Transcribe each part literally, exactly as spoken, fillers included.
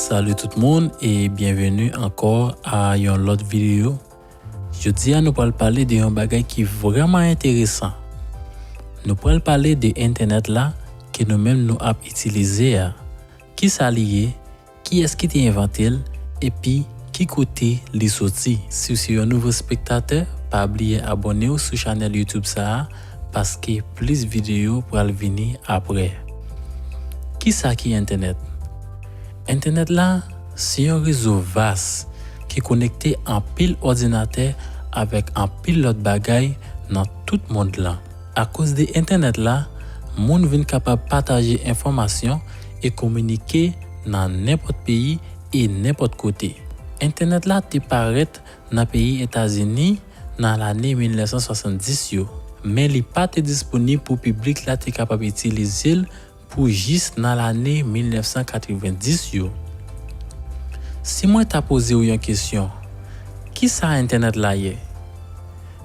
Salut tout moun e byenveni ankò a yon lòt videyo. Jodi a nou pral pale de yon bagay ki vrèman enteresan. Nou pral pale de entènèt la ke nou menm nou ap itilize a. Kisa li ye? Kiyès ki te envante l? Epi ki kote li soti? Si w se yon nouvo spektatè, pa bliye abòne w sou chanèl YouTube sa a, paske plis videyo pral vini apre. Kisa ki entènèt? Entènèt la se yon rezo vas ki konekte anpil òdinatè avèk anpil lòt bagay nan tout mond lan. Akoz de entènèt la, moun vin kapab pataje enfòmasyon e kominike nan nenpòt peyi e nenpòt kote. Entènèt la te parèt nan peyi Etazini nan lane mil nèf san swasanndis yo, men li pa te disponib pou piblik la te kapab itilize l pou jis nan lane mil nèf san katrevenndis yo. Si mwen ta poze w yon kesyon, kisa entènèt la ye?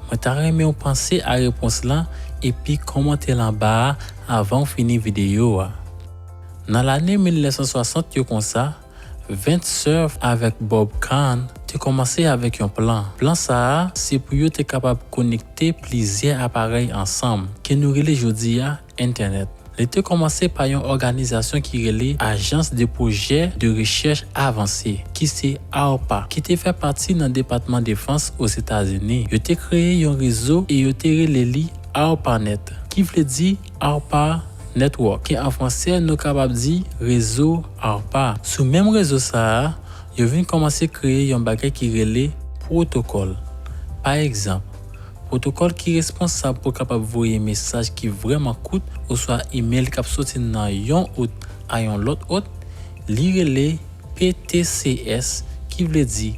Mwen ta renmen w panse a repons lan epi kòmante l anba a avan w fini videyo a. Nan lane mil nèf san swasant yo konsa, Vint Cerf avèk Bob Kahn te kòmanse avèk yon plan. Plan sa a se pou yo te kapab konekte plizyè aparèy ansanm, ke nou rele jodi a entènèt. Li te kòmanse pa yon òganizasyon ki rele Agence de Projets de Recherche Avancée, ki se ARPA, ki te fè pati nan Depatman Defans Ozetazini. Yo te kreye yon rezo e yo te rele li ARPANET, ki vle di ARPA Network, ke an fransè nou kapab di rezo ARPA. Sou menm rezo sa a, yo vin kòmanse kreye yon bagay ki rele pwotokòl. Pa egzanp, pwotokòl ki responsab pou kapab voye mesaj ki vrèman kout oswa imèl k ap soti nan yon òt a yon lòt òt, li rele P T C S, ki vle di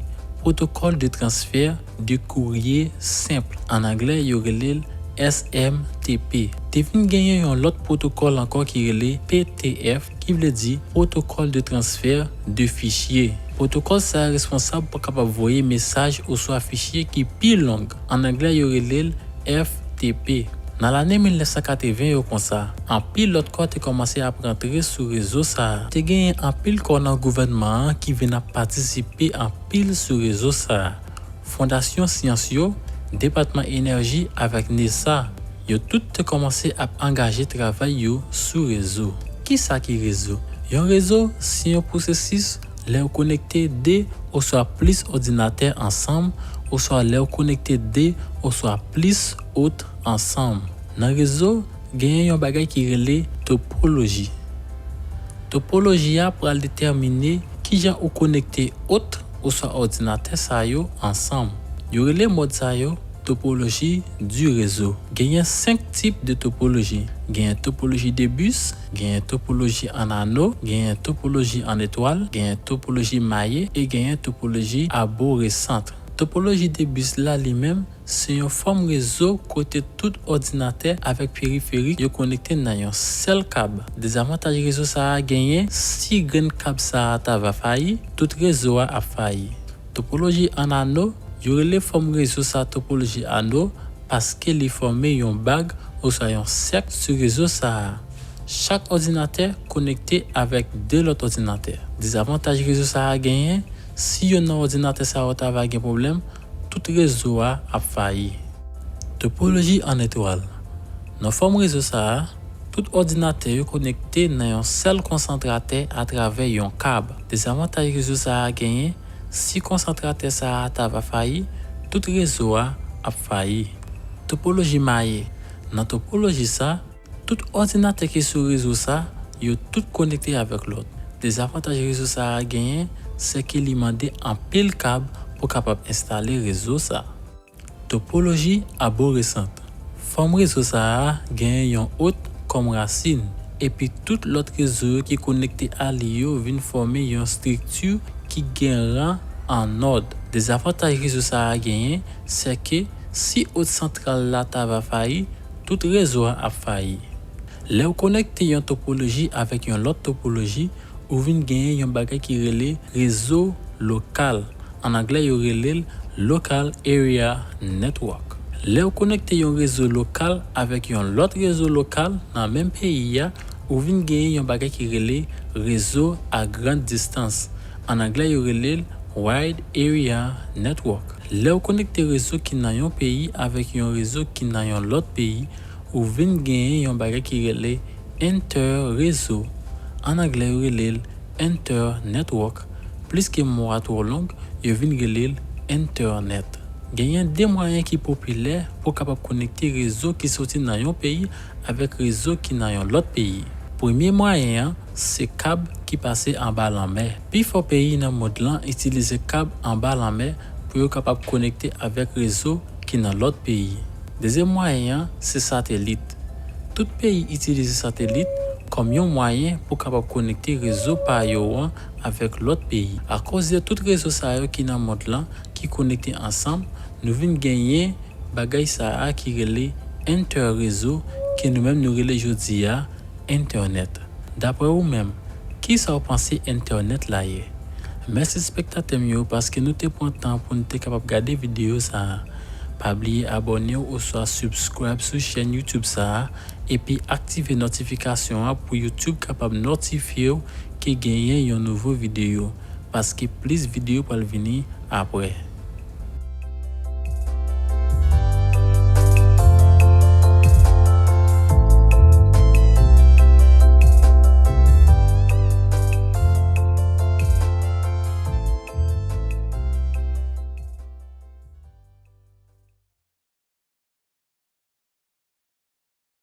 Protocole de Transfert de Courrier Simple. An anglè, yo rele l S M T P. Te vin genyen yon lòt pwotokòl ankò ki rele P T F, ki vle di Protocole de Transfert de Fichier. Pwotokòl sa a responsab pou kapab voye mesaj oswa fichye ki pi long. An anglè, yo rele l F T P. Nan lane mil nèf san katreven yo konsa, anpil lòt kò te kòmanse ap rantre sou rezo sa a. Te genyen anpil kò nan gouvènman an ki vin ap patisipe anpil sou rezo sa a. Fondasyon Syans yo, Depatman Enèji avèk NASA, yo tout te kòmanse ap angaje travay yo sou rezo. Kisa ki rezo? Yon rezo se yon pwosesis lè w konekte de oswa plis òdinatè ansanm, oswa lè w konekte de oswa plis òt ansanm. Nan rezo, genyen yon bagay ki rele topoloji. Topoloji a pral detèmine kijan ou konekte òt oswa òdinatè sa yo ansanm. Yo rele mòd sa yo topoloji di rezo. Genyen senk tip de topoloji. Genyen topoloji de bis, genyen topoloji an ano, genyen topoloji an etwal, genyen topoloji maye e genyen topoloji aboresant. Topoloji de bis la li menm, se yon fòm rezo kote tout òdinatè avèk periferik yo konekte nan yon sèl kab. Dezavantaj rezo sa a genyen, si grenn kab sa a ta va fayi, tout rezo a ap fayi. Topoloji an ano, yo rele fòm rezo sa a topoloji ano paske li fòme yon bag oswa yon sèk sou rezo sa a. Chak òdinatè konekte avèk de lòt òdinatè. Dezavantaj rezo sa a genyen, si yonn nan òdinatè sa yo ta va gen pwoblèm, tout rezo a ap fayi. Topoloji an etwal. Nan fòm rezo sa a, tout òdinatè yo konekte nan yon sèl konsantratè atravè yon kab. Dezavantaj rezo sa a genyen, si konsantratè sa a ta va fayi, tout rezo a ap fayi. Topoloji maye. Nan topoloji sa, tout òdinatè ki sou rezo sa, yo tout konekte avèk lòt. Dezavantaj rezo sa a genyen, se ke li mande anpil kab pou kapab enstale rezo sa. Topoloji aboresant. Fòm rezo sa a genyen yon òt kòm rasin, epi tout lòt rezo yo ki konekte a li yo vin fòme yon estrikti ki gen ran an òd. Dezavantaj rezo sa a genyen, se ke si òt santral la ta va fayi, tout rezo a ap fayi. Lè w konekte yon topoloji avèk yon lòt topoloji, ou vin genyen yon bagay ki rele rezo lokal. An anglè, yo rele l Local Area Network. Lè w konekte yon rezo lokal avèk yon lòt rezo lokal nan menm peyi a, ou vin genyen yon bagay ki rele rezo a grand distance. An anglè, yo rele l Wide Area Network. Lè w konekte rezo ki nan yon peyi avèk yon rezo ki nan yon lòt peyi, ou vin genyen yon bagay ki rele entè-rezo. An anglè, yo rele l entè-network. Pliske mo a twò long, yo vin rele l entènèt. Genyen de mwayen ki popilè pou w kapab konekte rezo ki soti nan yon peyi avèk rezo ki nan yon lòt peyi. Premye mwayen an, se kab ki pase anba lanmè. Pifò peyi nan mond lan itilize kab anba lanmè pou yo kapab konekte avèk rezo ki nan lòt peyi. Dezyèm mwayen an, se satelit. Tout peyi itilize satelit kòm yon mwayen pou kapab konekte rezo pa yo an avèk lòt peyi. Akoz de tout rezo sa yo ki nan mond lan ki konekte ansanm, nou vin genyen bagay sa a ki rele entè-rezo, ke nou menm nou rele jodi a entènèt. Daprè ou menm, kisa w panse entènèt la ye? Mèsi, espektatè m yo, paske nou te pran tan pou nou te kapab gade videyo sa a. Pa bliye abòne w oswa subscribe sou chèn YouTube sa a, epi aktive notifikasyon an pou YouTube kapab notifye w ke genyen yon nouvo videyo, paske plis videyo pral vini apre.